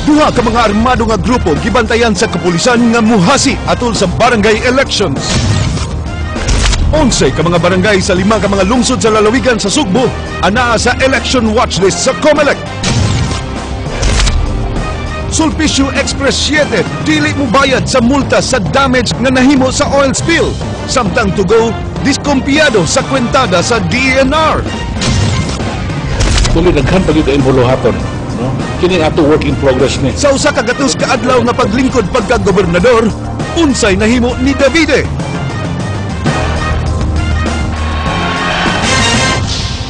Duha ka mga armado nga grupo gibantayan sa kapulisan nga muhasi atol sa barangay elections. 11 ka mga barangay sa lima ka mga lungsod sa lalawigan sa Sugbo anaa sa election watchlist sa COMELEC. Sulpicio Express 7 dili mo bayad sa multa sa damage nga nahimo sa oil spill. Samtang 2GO diskumpiyado sa kwentada sa DENR. Tuloy daghan pa gyud kayong buluhaton, no? Kini ato work in progress ni. Sa 100 ka adlaw nga paglingkod pagka-gobernador, unsay nahimo ni Davide?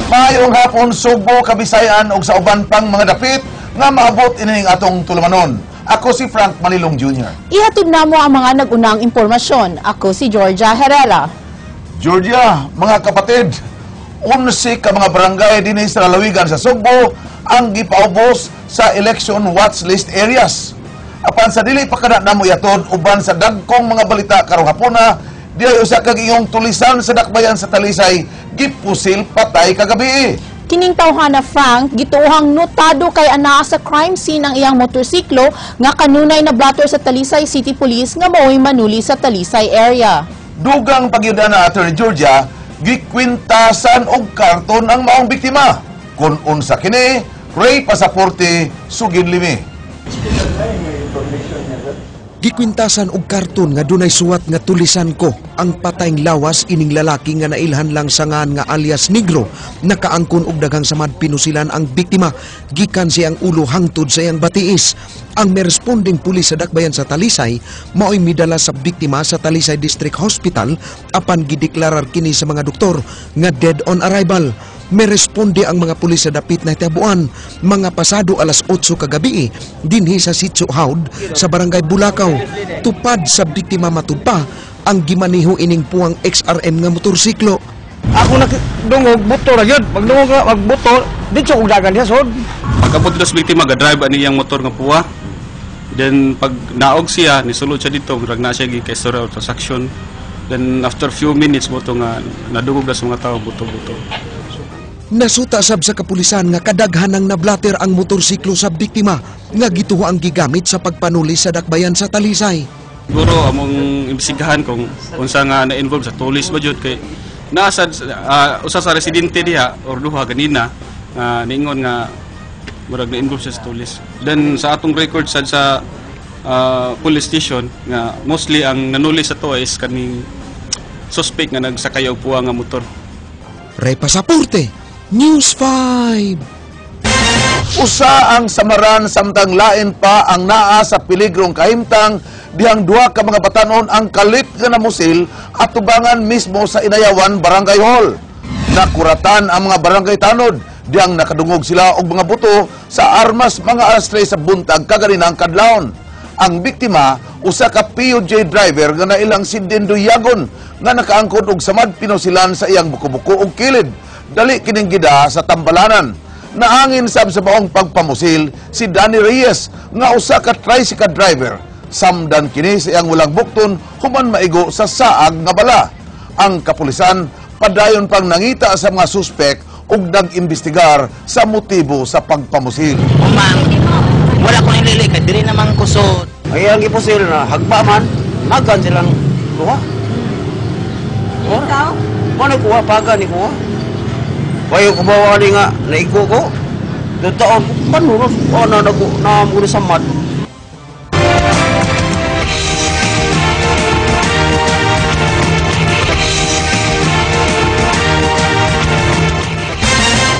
Maayong hapon, Sugbo, Kabisayan ug sa uban pang mga dapit nga maabot ining atong tulumanon. Ako si Frank Malilong Jr. Ihatod namo ang mga nag-unang impormasyon. Ako si Georgia Herrera. Georgia, mga kapatid, 11 ka mga barangay dinhi sa lalawigan sa Sugbo ang gipaubos sa election watch list areas. Apan sa dili pa kana namo ihatod uban sa dagkong mga balita karong hapuna, dihay usa ka giyong tulisan sa dakbayan sa Talisay gipusil patay kagabi. Kining tawhana, Frank, gituohang notado kay anaa sa crime scene ang iyang motorsiklo nga kanunay na blotter sa Talisay City Police nga mao'y manuli sa Talisay area. Dugang pagyuda na Attorney Georgia, gikwintasan og karton ang maong biktima. Kung unsa kini, Ray Pasaporte, sugid limi. Gikwintasan og karton nga dunay suwat nga "Tulisan ko" ang patayng lawas ining lalaki nga nailhan lang sa ngan nga alias Negro. Nakaangkon og daghang samad pinusilan ang biktima gikan siyang ulo hangtod sa iyang batiis. Ang meresponding pulis sa dakbayan sa Talisay maoy midala sa biktima sa Talisay District Hospital, apan gideklarar kini sa mga doktor nga dead on arrival. Meresponde ang mga pulis sa dapit na hitabuan mga pasado alas 8 kagabi dinhi sa Sitio Haud sa Barangay Bulakaw. Tupad sa biktima matud pa ang gimaniho ining puwang XRM nga motorsiklo. Ako nakadungog, buto ra gyud. Pagdungog nga magbuto, didto kog dagan siya sod. Pagkabot dito sa biktima, ga-drive ani iyang motor nga puwa. Then pag naog siya, nisulod siya dito, murag na siya gi kay story of transaction. Then after few minutes mo nga nadungog na sa mga tao buto-buto. Nasuta sab sa kapulisan nga kadaghanang nablater ang motorsiklo sa biktima nga gituho ang gigamit sa pagpanuli sa dakbayan sa Talisay. Siguro among imbestigahan kung unsa nga na-involve sa tulis ba jud kay nasa usa sa residente diha or duha ganina nga niingon nga murag na-involve siya sa tulis. Then sa atong record sad sa police station nga mostly ang nanuli sa to is kaning suspect nga nagsakay og puwa nga motor. Ray Pasaporte, News 5. Usa ang samaran samtang lain pa ang naa sa piligrong kahimtang dihang duha ka mga batanon ang kalit nga namusil at tubangan mismo sa Inayawan Barangay Hall. Nakuratan ang mga barangay tanod dihang nakadungog sila og mga buto sa armas mga alas 3 sa buntag kaganinang kadlawon. Ang biktima usa ka PUJ driver nga nailang si Dindo Yagon nga nakaangkon og samad pinusilan sa iyang buko-buko og kilid. Dali kining gida sa tambalanan. Naangin sab sa maong pagpamusil si Danny Reyes nga usa ka tricycle driver. Samdan kini sa iyang walang bukton human maigo sa saag nga bala. Ang kapulisan padayon pang nangita sa mga suspek ug nag-imbestigar sa motibo sa pagpamusil. Umang, wala ko nilili kay diri naman ko so Ay ang gipusil na hagba man, magan silang kuha. Ikaw? Mo na kuha paga ni kuha. Wayo ko bawa ni nga naigo ko. Do taon kanuros ana na ko na mo sa mad.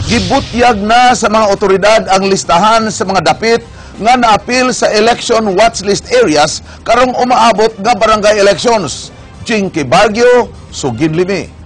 Gibutyag na sa mga otoridad ang listahan sa mga dapit nga naapil sa election watchlist areas karong umaabot nga barangay elections. Jinky Baguio, sugid limi.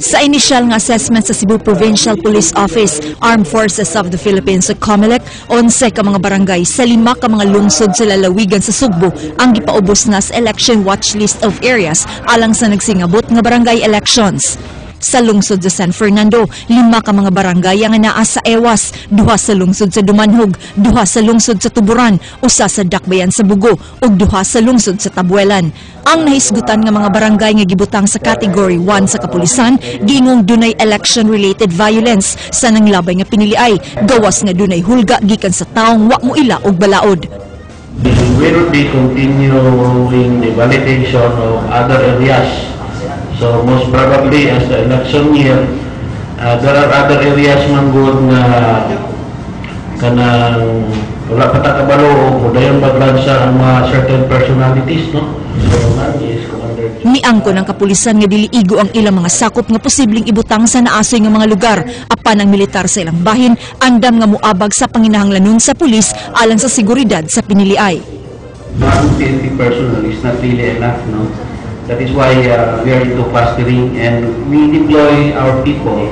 Sa inisyal nga assessment sa Cebu Provincial Police Office, Armed Forces of the Philippines sa COMELEC, 11 ka mga barangay sa lima ka mga lungsod sa lalawigan sa Sugbo ang gipaubos na sa election watch list of areas alang sa nagsingabot nga barangay elections. sa lungsod sa San Fernando, lima ka mga barangay ang naa sa Ewas, duha sa lungsod sa Dumanhog, duha sa lungsod sa Tuburan, usa sa Dakbayan sa Bugo ug duha sa lungsod sa Tabuelan. Ang nahisgutan nga mga barangay nga gibutang sa Category 1 sa kapulisan, giingong dunay election-related violence sa nanglabay nga piniliay, gawas nga dunay hulga gikan sa taong wa mo ila og balaod. We will be continuing the validation of other areas. So most probably, as the election year, there are other areas man gud nga kanang wala pa ta kabalo o dayon paglansa ang mga certain personalities, no? So man is Commander Miangkon ang kapulisan nga dili igo ang ilang mga sakop nga posibleng ibutang sa naasoy nga mga lugar, apan ang militar sa ilang bahin andam nga muabag sa panginahanglanon sa pulis alang sa seguridad sa piniliay. One PNP personnel is not really enough, no? That is why we are into clustering and we deploy our people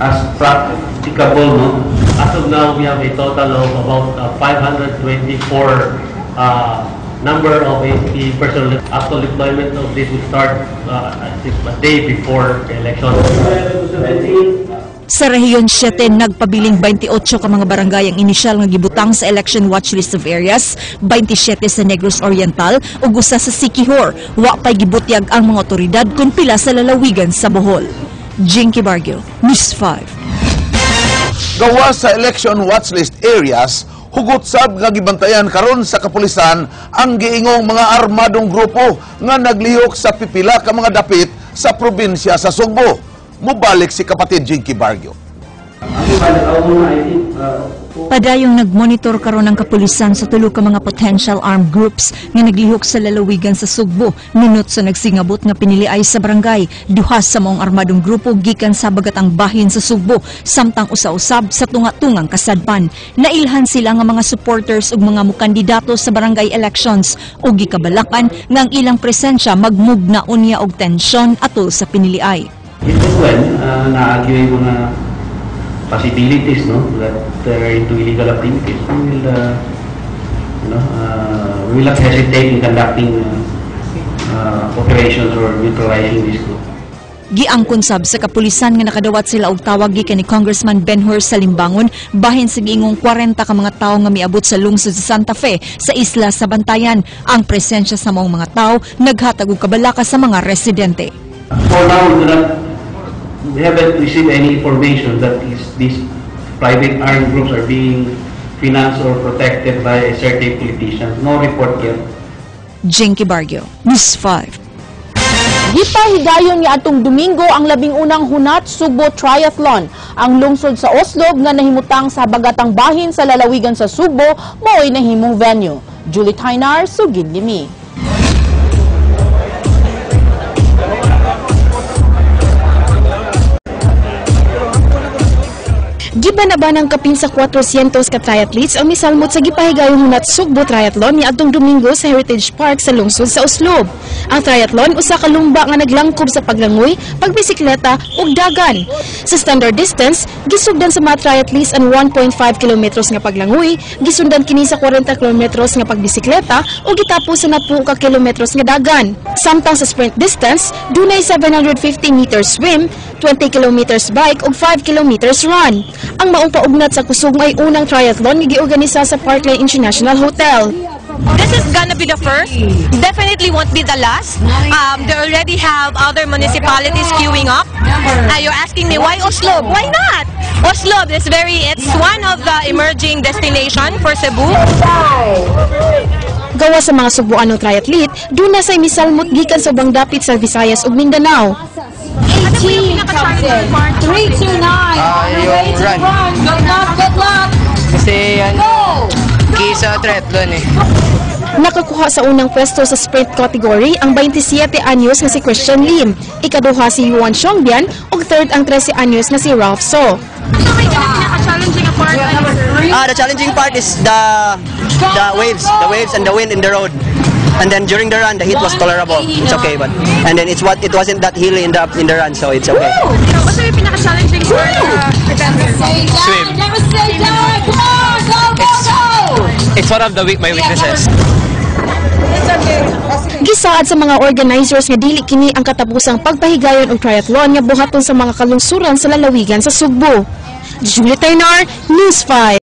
as practicable, no? As of now, we have a total of about 524 number of AFP personnel. Actual deployment of this will start, I think, a day before the election. Sa Rehiyon 7, nagpabiling 28 ka mga barangay ang inisyal nga gibutang sa election watch list of areas, 27 sa Negros Oriental ug usa sa Siquijor. Wa pay gibutyag ang mga otoridad kung pila sa lalawigan sa Bohol. Jinky Bargio, News 5. Gawa sa election watchlist areas, hugot sab nga gibantayan karon sa kapulisan ang giingong mga armadong grupo nga naglihok sa pipila ka mga dapit sa probinsya sa Sugbo. Mubalik si kapatid Jinky Bargio. Padayong nagmonitor karon ang kapulisan sa tulo ka mga potential armed groups nga naglihok sa lalawigan sa Sugbo nunot sa nagsingabot nga piniliay sa barangay. Duha sa maong armadong grupo gikan sa bagatang bahin sa Sugbo, samtang usa-usab sa tunga-tungang kasadpan. Nailhan sila nga mga supporters ug mga mukandidato sa barangay elections ug gikabalakan nga ang ilang presensya magmugna unya og tensyon atol sa piniliay. If and when naagyo yung mga possibilities, no, that they're into illegal activities, we will not hesitate in conducting operations or neutralizing this group. Giangkon sab sa kapulisan nga nakadawat sila og tawag gikan ni Congressman Benhur Salimbangon bahin sa giingong 40 ka mga tawo nga miabot sa lungsod sa Santa Fe sa isla sa Bantayan. Ang presensya sa maong mga tawo naghatag og kabalaka sa mga residente. For now, we haven't received any information that these private armed groups are being financed or protected by a certain politician. No report yet. Jinky Bargio, News 5. Gipahigayon ni atong Domingo ang 11 na Hunat Sugbo Triathlon. Ang lungsod sa Oslob nga nahimutang sa bagatang bahin sa lalawigan sa Sugbo mao'y nahimong venue. Julie Tainar, sugid limi. Gibanaba ng kapin sa 400 ka triathletes ang misalmot sa gipahigayong Hunat Sugbo Triathlon ni adtong Domingo sa Heritage Park sa lungsod sa Oslob. Ang triathlon usa ka lumba nga naglangkob sa paglangoy, pagbisikleta ug dagan. Sa standard distance, gisugdan sa mga triathletes ang 1.5 kilometros nga paglangoy, gisundan kini sa 40 kilometros nga pagbisikleta ug gitapos sa 10 ka kilometros nga dagan. Samtang sa sprint distance, dunay 750 meters swim, 20 kilometers bike ug 5 kilometers run. Ang maong paugnat sa kusog ay unang triathlon nga giorganisa sa Parkline International Hotel. This is gonna be the first. Definitely won't be the last. They already have other municipalities queuing up. You're asking me why Oslob? Why not? Oslob is very, it's one of the emerging destination for Cebu. Gawa sa mga sugbuanong triathlete, duna say misalmot gikan sa ubang dapit sa Visayas ug Mindanao. 3, 2, 9. Yung run. Good luck, good luck. Kasi yan, key sa triathlon eh. Nakakuha sa unang pwesto sa sprint category ang 27 anyos nga si Christian Lim, ikaduha si Yuan Xongbian ug third ang 13 anyos nga si Ralph So. The challenging part is the waves and the wind in the road. And then during the run, the heat was tolerable. It's okay, but and then it's what it wasn't that hilly in the run, so it's okay. What's yung pinaka-challenging part? Swim. It's one of my weaknesses. Gisaad sa mga organizers nga dili kini ang katapusang pagpahigayon og triathlon nga buhaton sa mga kalungsuran sa lalawigan sa Sugbo. Julie Taynor, News 5.